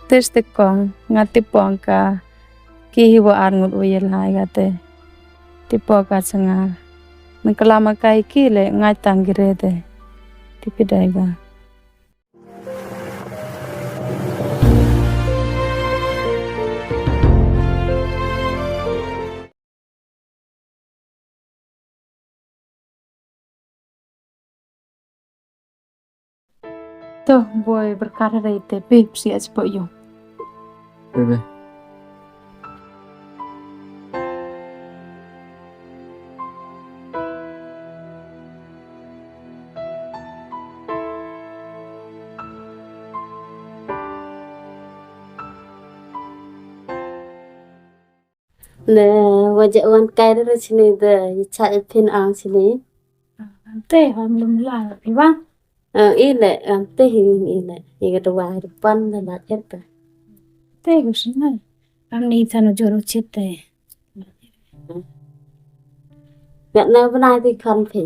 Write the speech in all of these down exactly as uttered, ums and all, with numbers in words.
Test te kong, nga tip pong ka, ki hi wa ar ngut wa yalai ka te. Tip pong ka cha nga. Nang klam a kai ki le, ngai tang ki re te. Tip i dai ka. To, boi berkar rei te, babe, siap cepat yung. Bebe. Ne, waja wan kai da chini da, i cha i phin ang chini. Te, ham lum la, pi wa? Ah, i le, am te hi, i le. I ka da wa, da pan da la et da. Te, ku si na. Am ni than u jor u chit te. Yak na bna di khan phi.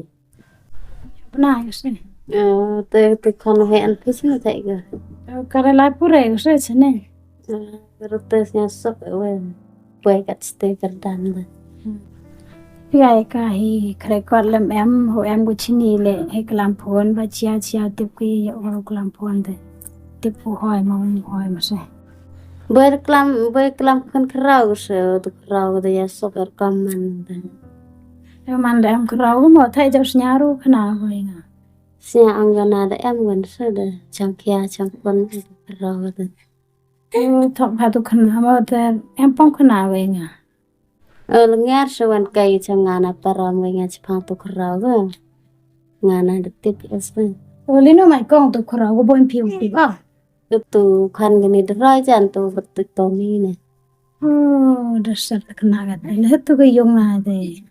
Bna ka se. Eh, te, te khan he an phi se na te ka. Eh, ka re lai pure ka se se ne. Eh, ka ru te sñiaw sok we. Poi kat ste kar dan da. Phi ai ka hi kre kwat lem em, ho em ko chini le, he klam phone, ba chia chia tip ki ya ho klam phone te. Tip ko hoi ma, hoi ma se. Boi klam, boi klam khun khraw se, tu khraw de ya sok er kam man de. Em man de em khraw mo thai jap sñiaw ru khana boi nga. Sñiaw ang gana de em wan se de, chang khia, chang pon, khraw de. Eh, thok pha tu khana mo de, em pong khana boi nga. Eh, le ngar se wan kai chang nga na param boi nga chipang tu khraw de. Nga na de tip es de. Oh, lino mai kong tu khraw, ko boi phi u tip ah. Tu khan gani drai jan tu bat tu to ni ne. Oh, dasar ta khana gat. Le tu ka yung na de.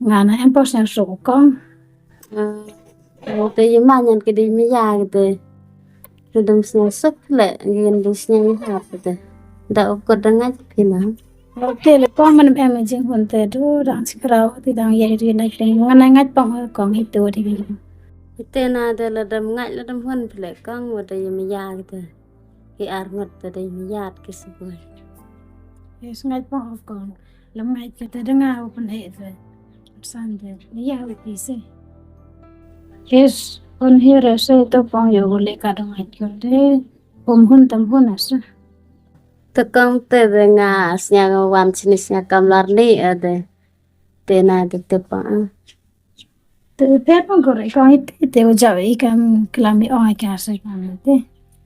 Nga na em pos na sok kong. Ah, te ye ma nyan ke de mi ya ke de. Te dum sñiaw sok le, ngin du sñiaw ha ke de. Da u ko da ngai phi na. Te le kong man em jing hun te du dang chi krau, ti dang ye ri na ke. Nga na ngai pong kong hi tu di. Te na de la dam ngai la dam hun phi le kong wa da ye mi ya ke de. Ki ar ngut te dei mi yat ki siboi. Yes, ngai pong o kong. Lam ngai ki te denga o pun he te. San de, ni ya o ki se. Yes, pun he re se to pong yo le ka dong ngai ki te. Pum hun tam hun a se. Te kong te de nga sñiaw wan chini sñiaw kam lar ni a de. Te na de te pong a. Te pher pang kore kong ite, ite u jaw i kam klam i ong i ka se kam ite.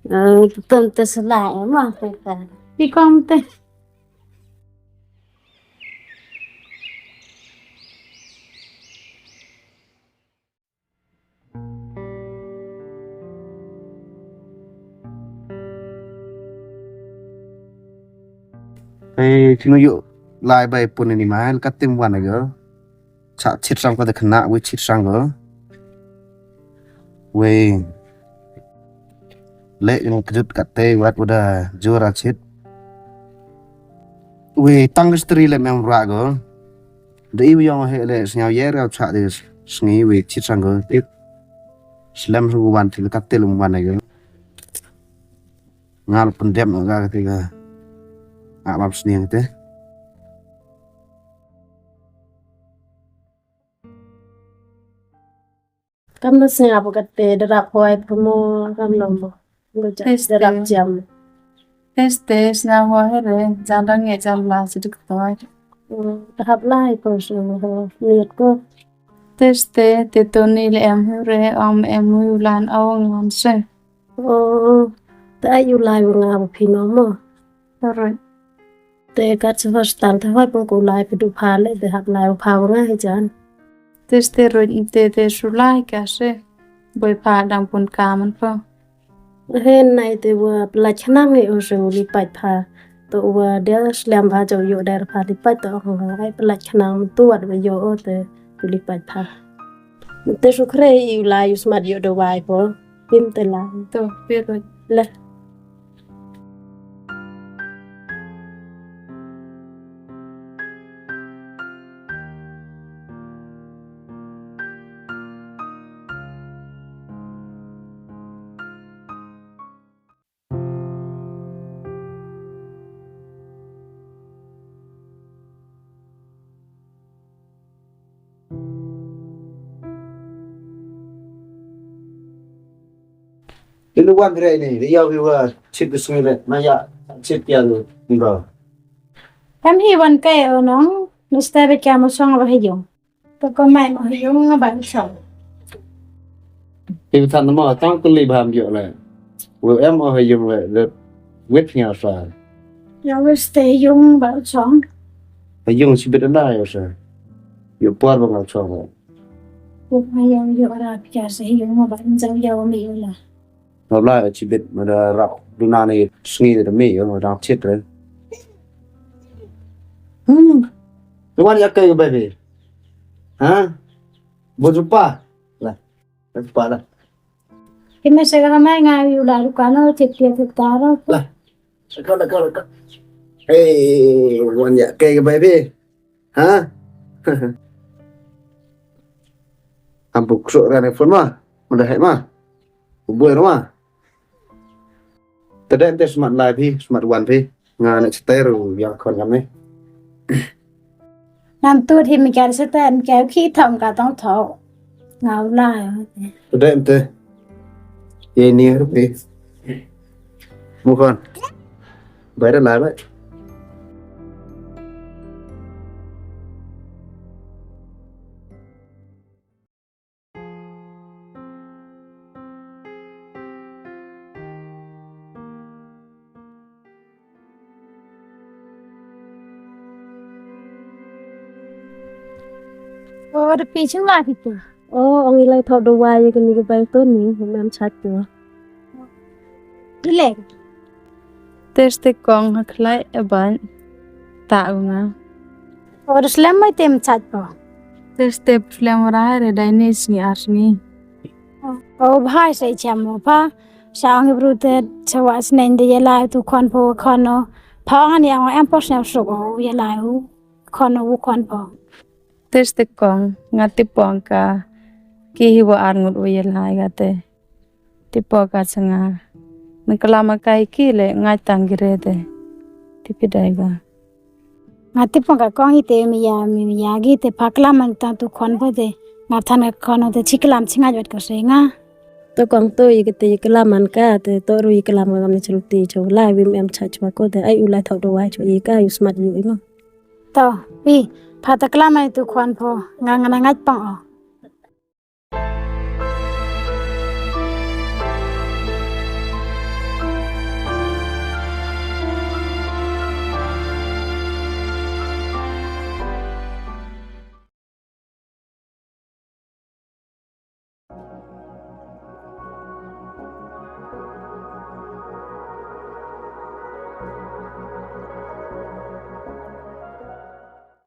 Eh, tum te sala, eh, ma, te ka. Pi kong te. Hei, kinu yu lai bai pun ini man, ka tim wan ago. Cha chit sang ko de khana, wi chit sang ko. Wi. Le yung kjut kat te, wat uda jura chit. Wi tang stri le mem ra ko. De i wi yong he le sñiaw ye ra cha de sngi wi chit sang ko. Tip. Slem ru wan ti kat te lum wan ago. Ngal pendem ga kati ga. A mam sniang te. Kam da sñiaw bu kate da rap hoi phu mo kam no mo. Test darap jam. Test sñiaw hoi re, jan dang ye jan la si dik toi. Da hap lai ko su ho, miet ko. Test te, te Tony le em hu re, ong em hu lan ong ngan se. Oh, te ai u lai wa nga wa phi no mo. Alright. Te kat sa hostel te hoi pung ku lai phi du pha le te hap lai wa pha wa nga hi jan. Te steroid te te su lai ka se. Boi pha dang pun ka man pho. He nai te wa pla chnang he o se u li pait pha. To wa dia slem pha jo yo der pha li pait to ho ai pla chnang tu wat wa yo o te u li pait pha. Te su kre i u lai u smat yo do wai pho. Pim te la. To, pir le. Ilu wan re ni, ya wi wa chit ku sngi le, na ya chit ya lu, ni ba. Em hi wan kai o nong, Mister Bika mo song wa ha yung. Ko ko mai mo ha yung nga ba song. Ibu than mo, tang ku li bam yo le. Wi em o ha yung le, le wit nga sa. Ya wi ste yung ba song. Ha yung si bit na yo sa. Yo por ba nga song. Wi ha yung yo ra pia sa yung ba jang yo mi yo la. Nga lai chibit mada rap duna ni sngi da mi yo dang chit re. Hmm. Te wan ya kai ka baby. Ha? Bo jupa. La. Jupa la. Kime se ka mai nga yu la ru kano chit ya chit taro. La. Ka la ka la ka. Hey, wan ya kai ka baby. Ha? Am pu ksuk ra ne phone ma. Mada hai ma. U boi ro ma. Te da em te smat lai phi, smat wan phi. Nga ne chetai ru ya khon ngam ne. Ngam tu hi mi kar chetai mi kar khi thom ka tong tho. Nga u lai. Te da em te. Ye ni ru phi. Mu khon. Bai da lai bai. O, da pi chim la ki tu. O, ong i lai thok da wai ya kani ka bai tu ni, mem chat tu. Ile. Test te kong ha khlai e ban. Ta u nga. O, da slem mai tem chat po. Test te slem ra re dai ni sngi ar sngi. O, bhai sai cham mo pha. Sa ong i bru te chawa sneng de ya lai tu khon po khon o. Pha ong ani ong em po snem suk o ya lai u. Khon o u khon po. Test te kong, nga ti pong ka, ki hi wa ar ngut wa ya lai ka te. Ti pong ka sa nga. Nang klam ka i ki le, nga tang ki re te. Ti pi dai ka. Nga ti pong ka kong i te mi ya, mi ya ki te pha klam man tang tu khon po te. Nga than ka khon o te chi klam chi nga jot ko se nga. To kong to i ke te i klam man ka te to ru i klam ka kam ne chul ti cho lai wi em cha chwa ko te ai u lai thok do wai cho i ka u smat yu i mo. To, pi, pha ta klam ai tu khon po, nga nga na ngat pang o.